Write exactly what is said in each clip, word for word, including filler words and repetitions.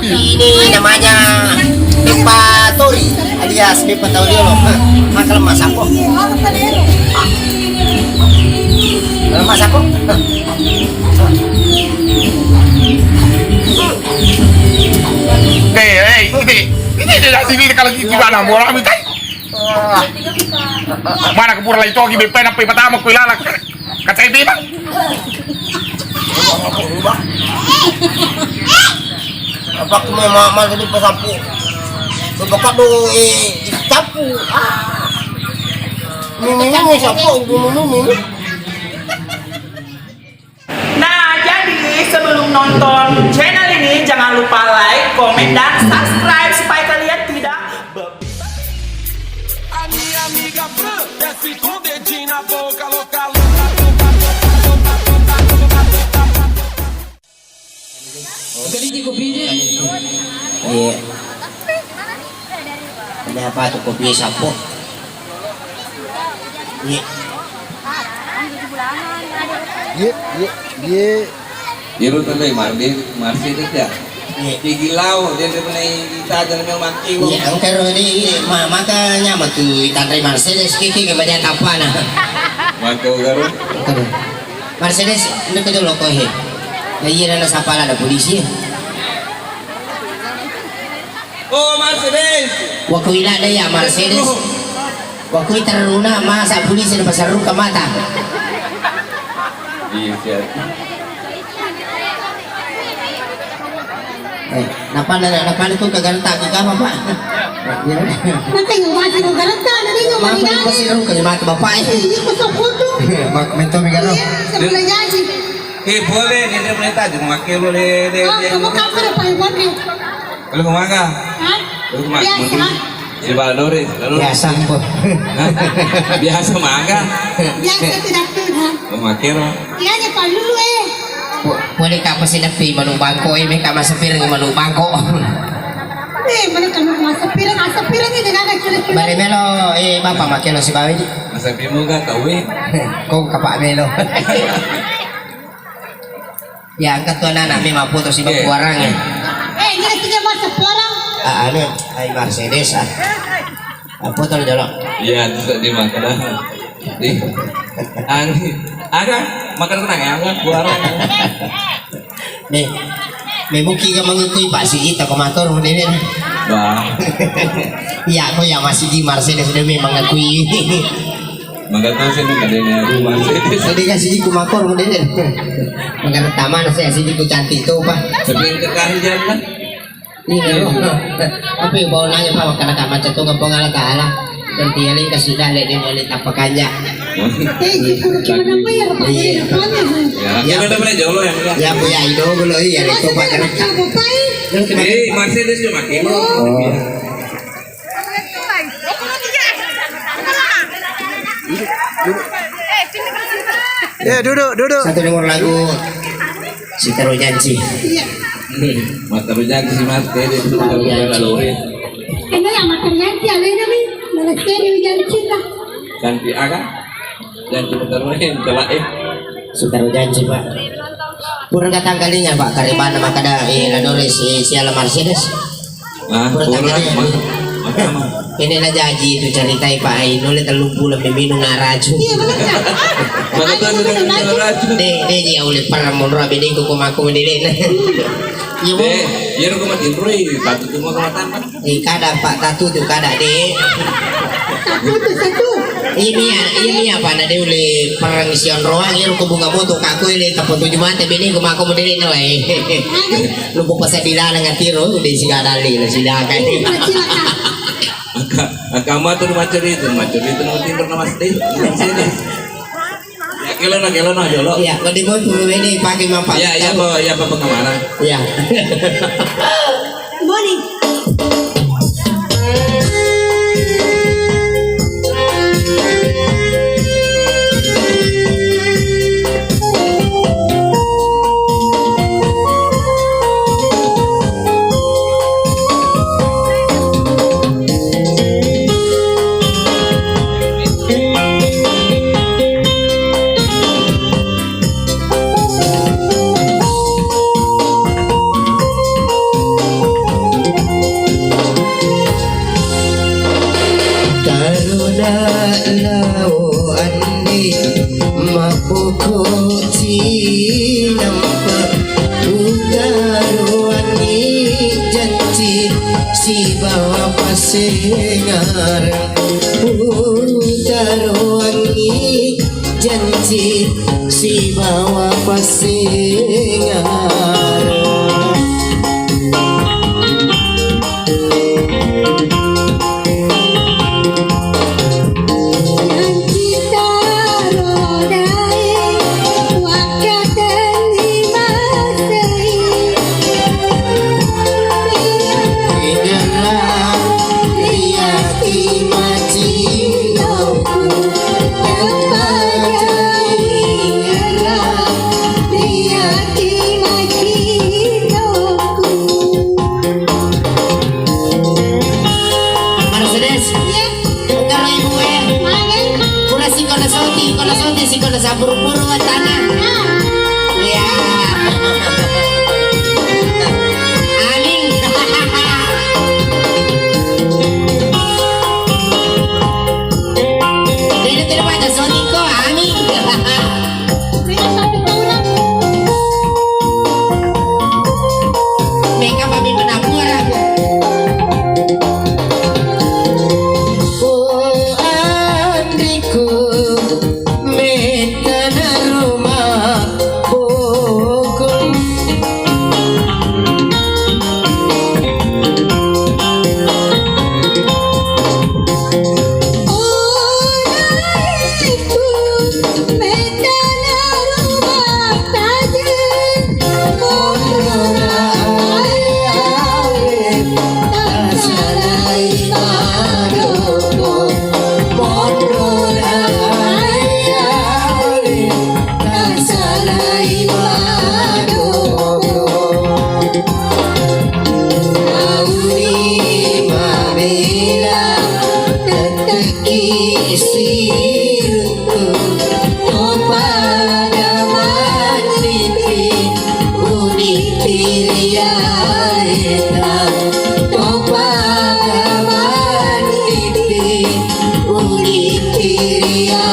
Ini namanya Beppa Tori alias Beppa Tauriolo. Hah, makan lemak sapo. Ah. Lemak sapo. Hah. Eh, eh, ini, ini dia sini kalau gimana? Bola minta. Mana kepura lai togi beppa na pe patama kue lalak. Kacai bebang. Apa aku mau mamal tadi pas sapu. Bapak do eh sapu. Ah. Mimi mimi sapu, mimi mimi. Nah, jadi sebelum nonton channel ini, jangan lupa like, komen, dan subscribe supaya kalian tidak Iya. Ada apa tuh kopi sapo? Iya. Iya, iya, iya. Iyaro telle Mardi, Marsi itu ya. Iya. Gigi lao, dia, dia pernah ditaja namanya maki. Iya, engka ro di, ma-, maka nyameng tu itanre Mercedes, kiki ke baja tapana. Maka garo. Aduh. Mercedes, ini ke jolo ko he. Nah, iya, nana sapa lada polisi. Oh, Mercedes. Waktu ila deh ya Mercedes. Waktu teruna masa polisi na pasarruka mata. Iya, siap. Eh, napa na, napa na tu kagarta ki kama, Pak? Maka yang mati ko garta, na dia mati. Maka yang pasti ru kali mati bapak, eh. Iya, ko sopo tu. Mak-, mento mi garo. Iya, sebelah janji. Eh, boleh, dia, dia boleh tahu, makai boleh, dia, Oh, dia, kamu dia. Kapan apa yang boleh? Kalau mau makan? Hah? Kalau mau makan, Biasa. Mungkin. Di Valladolid, lalu? Biasa, Mpok. Hah? Biasa makan? Biasa tidak, tidak. Mau makan, Ro? Iya, aja, Pak, dulu, eh. Bo-, boleh ka apa sih nepi manu bangko, eh, meka masepir manu bangko. Eh, mana kamu masepir, masepir ini dengan kecil-kecil. Bare melo, eh, bapak makan lo si bawa ini. Masepir muka tahu, eh. Kau kapak melo. Ya, angkat tu anak-anak memang foto si Oke. Bakuarang, ya. Eh, ini tiga masuk orang. Ah, anu, ai Mercedes, ah. Ah, foto dulu. Iya, itu tadi makan. Di, ang-, aga, makan tenang ya, aga, kuarang. Nih, memuki ka mengikui Pak Sigi, tak komator, ini, ini. Wah. Iya, aku ya masih di Mercedes, dia memang ngakui. Maka tahu saya nggak ada yang rumah. Jadi kasih ku makor model. Maka taman saya sih ku cantik tuh, Pak. Tapi yang kekal jalan. Iya, loh. Tapi mau nanya, Pak, karena tak macet tuh, kampung Allah Ta'ala. Dan tialing kasih dah, lihat dia mau lihat apa kanja. Eh, gimana, Pak, ya? Iya. Ya, ya, udah boleh jolo ya, ya. Ya, Bu, ya, itu dulu, iya, itu, Pak, karena Pak, eh? Eh, Mercedes cuma kilo. Oh. Ya, duduk, duduk. Satu nomor lagu Sitaro Janji. Iya. Nih, Mataro Janji si Mas Tede itu Sitaro Janji. Ini yang Mataro Janji, ada ini nih. Malah Tede Janji lah. Janji aga? Janji Mataro Janji, coba, eh. Sitaro Janji, Pak. Pura datang kalinya, Pak, karibana makada, eh, ladore si, si ala Mercedes. Ah, pura, pura, tanggal ma-, ma-, ma-, ini na jaji itu ceritai, Pak, ai, nulle tellung pulo meminung na racun. Iya, bener, Kak. Maka tuh sudah minum racun. Deh, deh, dia oleh perang, menurut abang, deh, kuku maku, deh, deh. Iya, Bu. Deh, iya, aku mati, Roy. Batu tuh mau ke mata. Eh, kada, Pak, tatu tuh, kada, deh. Satu tuh, satu. Ini ya, ini apa, na, deh, oleh perang si onroang, iya, aku bunga moto, kaku, ini, tepung tujuh mata, bini, kumaku, deh, deh, no, eh. Aduh. Lupa pasal dilarang atiro, udah sigadali, lah silakan. Aka, aka matu macuri itu, macuri itu nama timur nama sedih. Ya, kelo na, kelo na, jolo. Iya, mending mau tuh ini pakai mampang. Ya, ya, apa, ya, apa pengemara? Iya. Morning. Sibawa passengareng, putaroangngi janji sibawa passengareng. Mercedes. Iya. Engka ro ibu e. Mage? Pura siko na soti, ko na soti siko na saburu-buru tana. Ah. Iya. Aning. Tidak, tidak ada soti ko, aning. Mega mami menabur aku. Oh, Andriku, metana rumah boko. Mauni mabela, tetteki siruntu, topada maniti, uni pirialeta, topada maniti, uni pirialeta.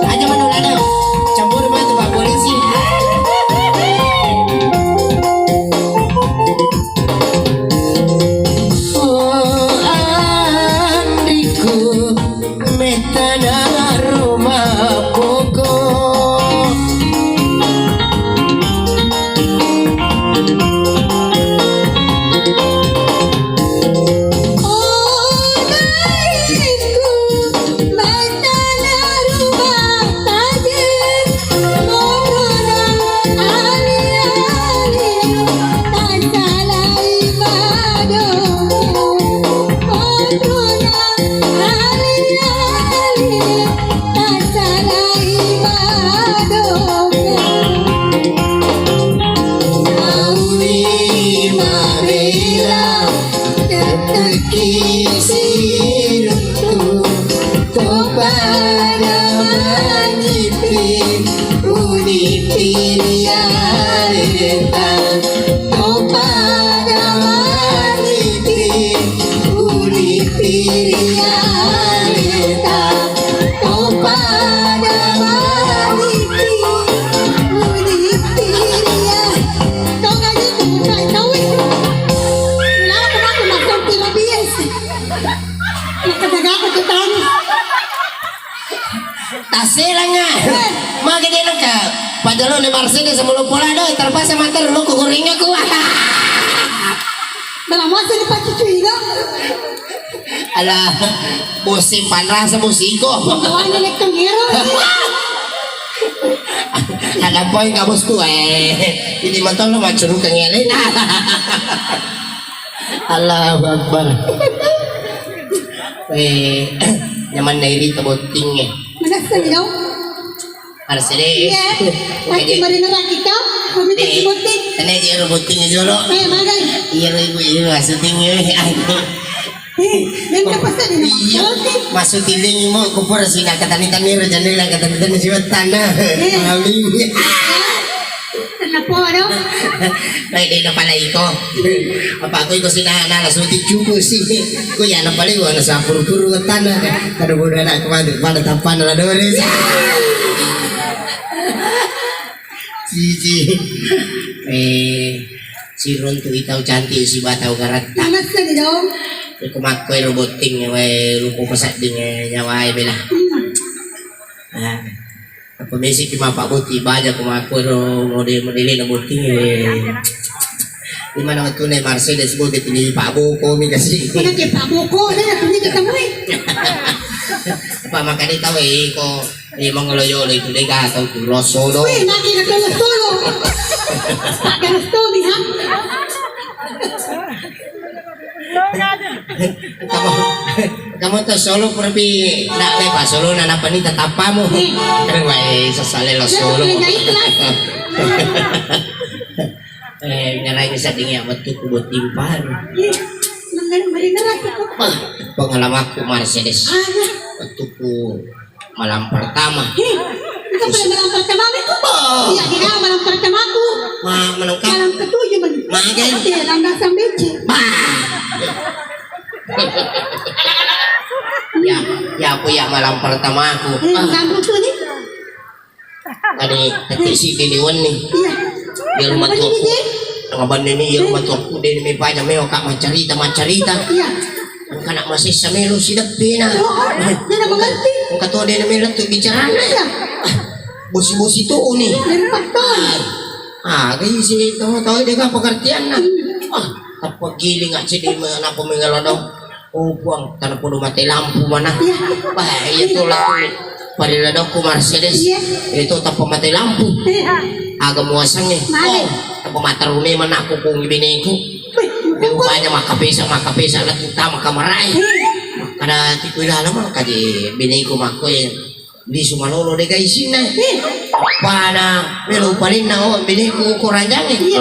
Aja manu lada, campur matu Pak Polisi. Oh, Andriku, metana rumah poko. Mauni mabela, tetteki siruntu, topada maniti, uni pirialeta, topada maniti, uni pirialeta. Topada maniti, uni piria. Kau gaji tu bukan kau. Kenapa kamu makan tiga bias? Nak kata apa tu tadi? Taselanga. Eh. Maka dia nangka. Padahal ni Mercedes sebelum pola do, terpaksa mater lo kukuring aku. Dalam masa depan cucu ini. Alah, bosi panrasa bosiko. Pokoknya lekang ero. Ada poin ka bosku, eh. Ini motor lo macurukang elena. Allahu Akbar. Eh, nyaman dari tebotting, eh. Mana sih dong? Ada sedih. Iya. Lagi mari nerang kita, kami tak botting. Ini dia botting jolo. Eh, magai. Iya, ibu, iya, syuting, eh. Eh, yang dapat tadi, no? Iya. Oke. Masuk tiling mo, kupur sih, nggak ketani-tani, rencana nggak ketani-tani si wettana. Eh. Amin. Kenapa, dong? Baik, dia kepala iko. Apa aku iko sih, nah, nah, langsung dicukup sih. Ku ya, napa lagi, wana sapur-pur wettana. Kada bodoh anak kemana, pada tapan lah, dore. Cici. Eh, siruntu itau cantik siba tau garatta. Namasani dong. Iko makko ero botting wae lupo pasadding nyawae bela. Hmm. Ah, apa besi ki mapa botting baja ko makko ero mode-modele na botting, eh. Di mana waktu ne Mercedes botting ini Pak Boko mi kasih. Mana ke Pak Boko, dia nak ni ketemu, eh. Apa makanya tahu, eh, ko Eh, mangolo yolo itu dega tau tu lo solo. Weh, magi na lo solo. Pada lo solo, ha? Kamu, kamu tuh solo perbi nak lepas solo, nana pani tatapamu. Eh. Kan wae sesale lo solo. Jangan ikhlas. Eh, ngerai sedingnya waktu ku buat timpar. Eh, mengenai mereka lah, Pak. Wah, pengalamanku Mercedes. Ada. Waktu ku malam pertama. Hei, engka pole malam pertamamu tu? Oh. Iya, dia malam pertamaku. Ma-, malam ka-? Malam ketujuh, man. Magai? Iya, landasan becek. Bah. Ya, ya, aku ya malam pertamaku. Eh, ah. Kamu tu ni? Tadi, tadi si Deni Wen ni. Iya. Dia rumah tua aku. Kenapa ni, Dek? Tengah bande ni, dia rumah tua aku, dia ni, mepa aja, meo, Kak, macarita, macarita. Iya. Engka anak masessa melo sideppena. Oh, dia nak mengerti. Engka to de na melo tu bicarana. Iya. Bosi-bosi tu ni. Iya, betul. Ah, ah, isi to, to de ka pengertianna. Hmm. Ah, tappa giling aja di me-, napa mengelodong. Oh, Puang, tanah podo mate lampu mana. Iya. Wah, iya tu lah tu. Pada ladokku Mercedes. Iya. Itu tappa mate lampu. Iya. Aga muasangnge. Mane. Oh, tappa matarune mana aku kungi beneku. Rupanya makkapesa, makkapesa, lettu tama kamarae. Kada tiku ilala mangkaji bineku makkoe. Lisu malolo de ga isinna. Pana melo upalinna, oh, bineku ko ranjangnge.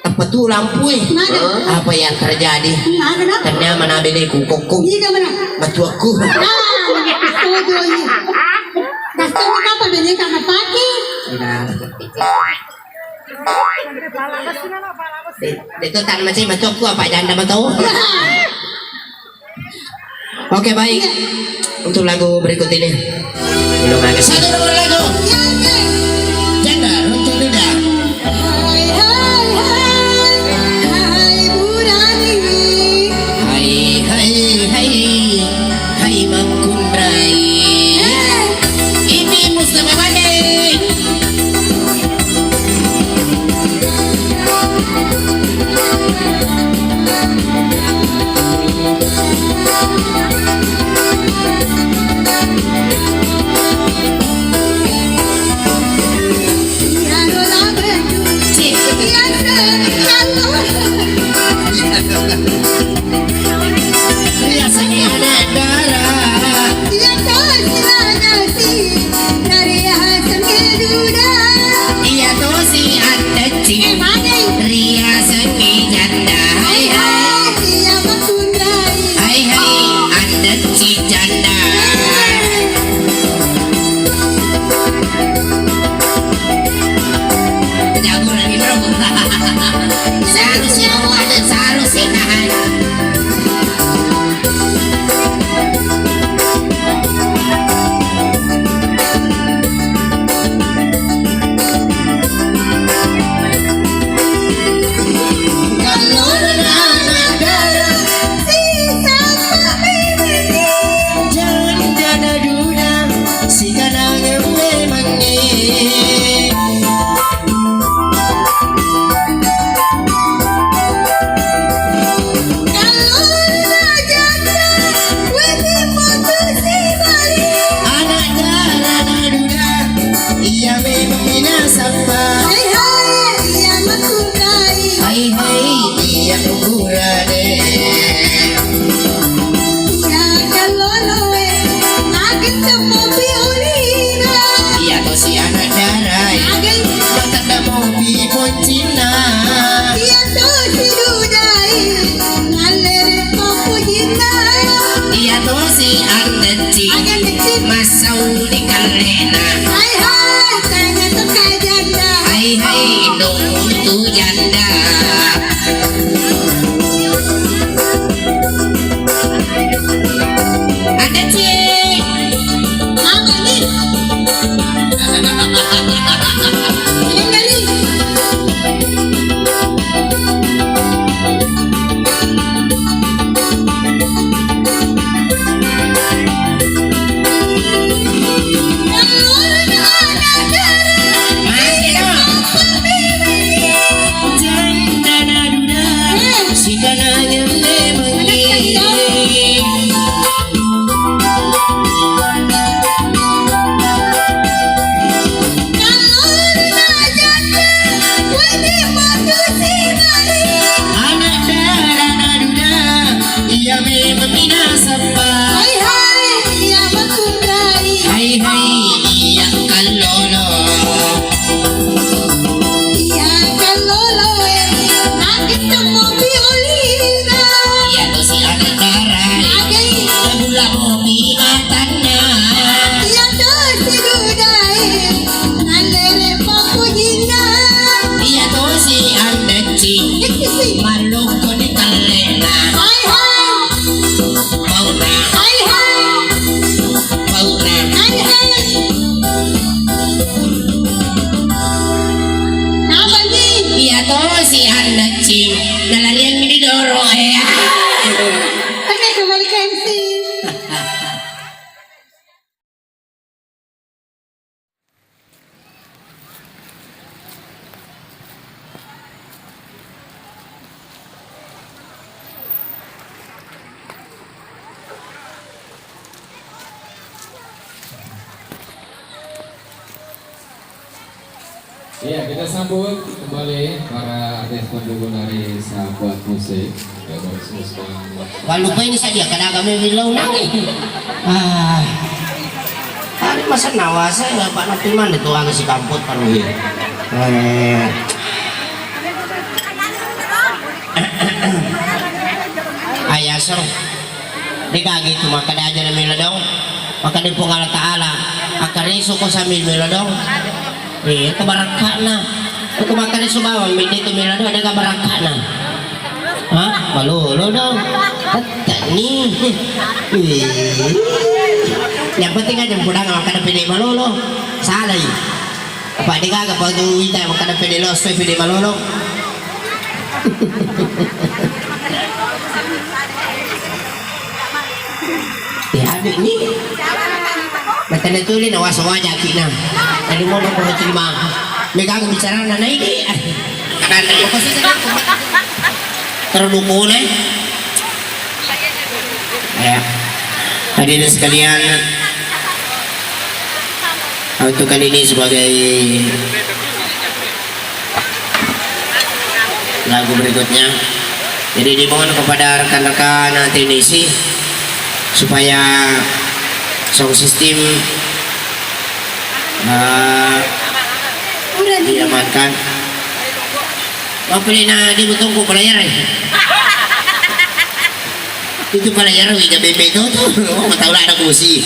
Tappa tu lampue. Apa yang terjadi? Ternyata mana bineku kokko. Matuakku. Dasar apa bineku nak pakai? De-, deto tak macam macam aku apa janda betul. Oke, baik. Untuk lagu berikut ini. Belum ada. Satu nomor lagu. Janda untuk Duda. Hai, hai, hai, hai, Burani. Hai, hai, hai, hai, Makkunrai. Eh. Ini Mustafa Bade. Iya, seni anak dara. Iya, tosi anak si, nariasengnge duda. Iya, tosi anak si, eh, mane? Riasengnge janda. Hai, hai. Iya, makunrai. Hai, hai, anak si janda. Jago lagi, bro. Seharusnya mau ada, seharusnya. Jangan dana duda, sikanang memangnya. Anak dara na duda, iya memang minasappa. Hai hai, iya makunrai. Hai hai, iya kukurane. Iya kaloloe, ageng temmopi ulina. Iya tosi anak darai. Ageng. Matedda mopi poncinna. Iya tosi dudai, nallere papujinna. Iya tosi Andecci. Andecci. Masau di kallena. Hai hai, tanya tu ka janda. Hai hai, dong tu janda. Andecci. Apa ni? Andecci. Anak dara naduda, iya memang minasabba. Hai hai, iya makkunrai. Hai hai, iya kallolo. Iya kallolo, eh, nanti temu piolina. Iya tosi anak dara. Agai. Bulla mopi matanna. Iya tosi dudae. Nallere pappujinna. Iya tosi andecci. Mallukku ni tallena. Hai hai. Pauna. Hai hai. Pauna. Hai hai. Apa ni? Iya tosi andecci. Nalariang ni doro e. Oke, kembali ke M C. Iya, kita sambut kembali para artis pendukung dari Sahabat Musik. Ya, khususnya Walupai ni saja, kada kami bilang nangis. Ah. Hari masa nawasa, Pak Napi mana tu aga si kampot paruhi. Eh. Ayaseng. Degaga tu makkeda aja na melo dong. Makkeda Puang Allah Taala, akkareso ko sambil melo dong. Eh, itu barakka'na. Ko makkeda subawang, mede tu melo dong, degaga barakka'na. Hah? Malolo dong. Tetteni. Eh. Yang penting aja pudang makkeda pede malolo. Salai. Apa degaga pa tu ita makkeda pede losso, pede malolo. Ya, abis ni. Matana tuli na wasa waja kina. Tadi mau nak terima. Megang bicara na naik ni. Ada apa sih? Terlalu boleh. Ya. Hadirin sekalian, untuk kali ini sebagai lagu berikutnya. Jadi dimohon kepada rekan-rekan teknisi supaya sound system, eh, diamankan. Mappilina di butungku pelajar, eh. Itu pelajar, eh, jabe itu tuh. Oh, tahu lah ada kursi.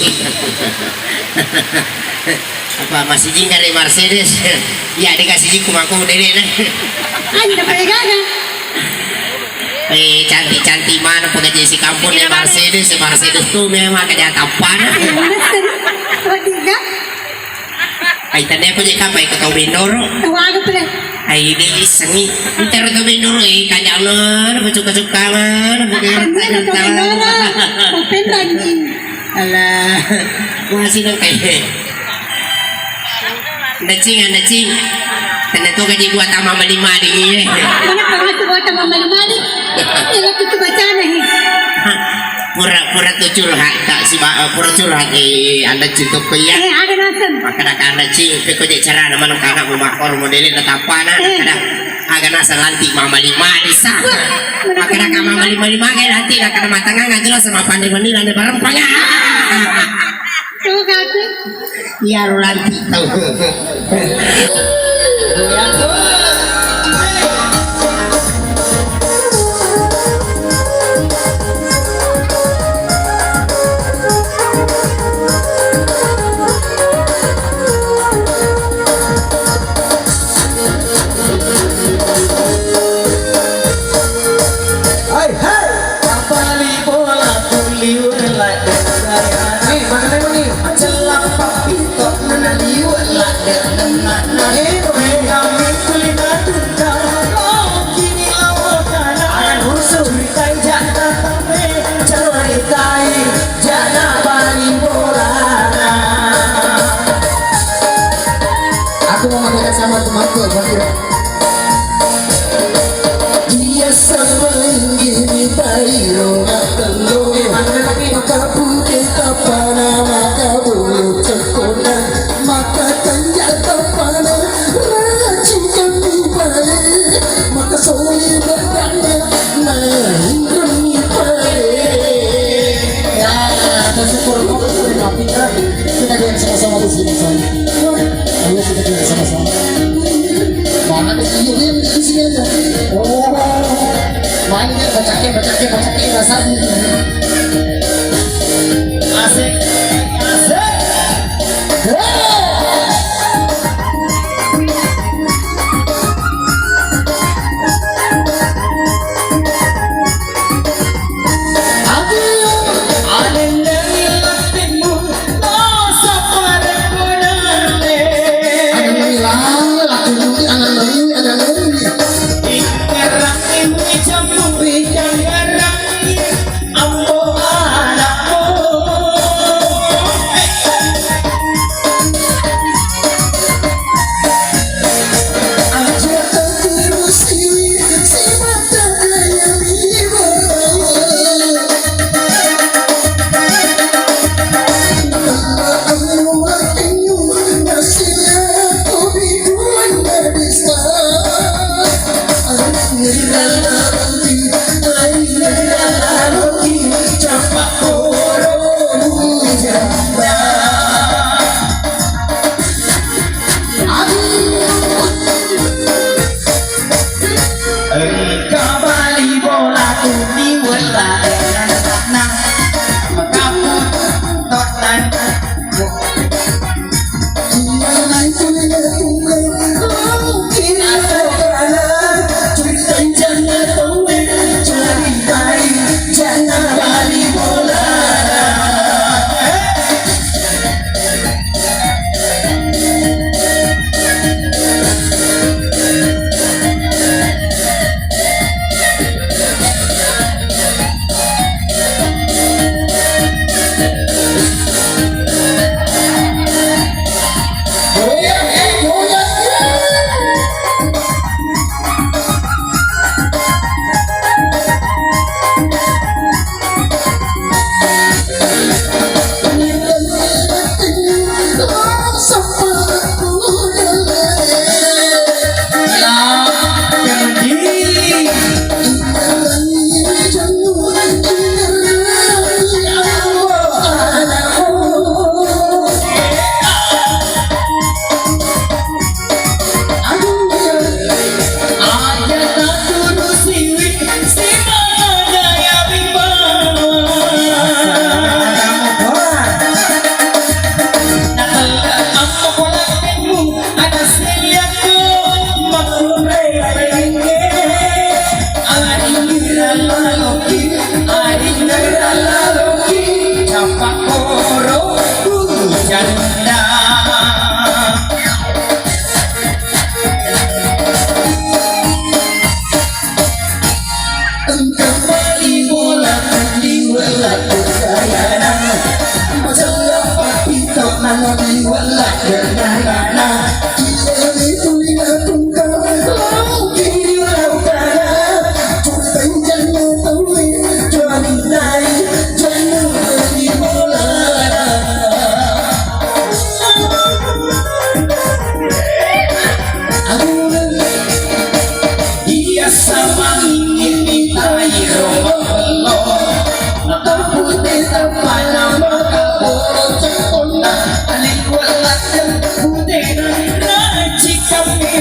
Apa masih jingkar di Mercedes? Iya, dikasih jingku mako dede nah. Anda pegangan. Eh, cantik-cantik mana pengaji si kampung di Mercedes, Mercedes tuh memang kerja tapan. Iya, bener. Tiga. Ai, tadi aku je kapai ke tau bendoro. Tau aga pale? Ai, de issengi. Intero tau bendoro, eh, kajana, apa cuka-cuka mana, bukan. Tau bendoro. Tau penrang ni. Alah, masih dong kayak. Decing, decing. Tanda tu gaji buat tama mali-mali ni, eh. Mana pernah tu buat tama mali-mali? Yang aku tu baca nih. Pura-pura tu curhat, tak si ba-, pura curhat, eh, anda cinta ko iya. Eh, ada nasem. Makkeda-keda cing, peko je cara na manu kana mu makor modele na tapana, eh. Kada aga nasem lanti mama lima desa. Makkeda-keda mama lima lima kayak lanti na kada matanga ngajela sama pandai mani landa bareng panga. Tuh kata. Iya, ro lanti tau.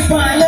Pale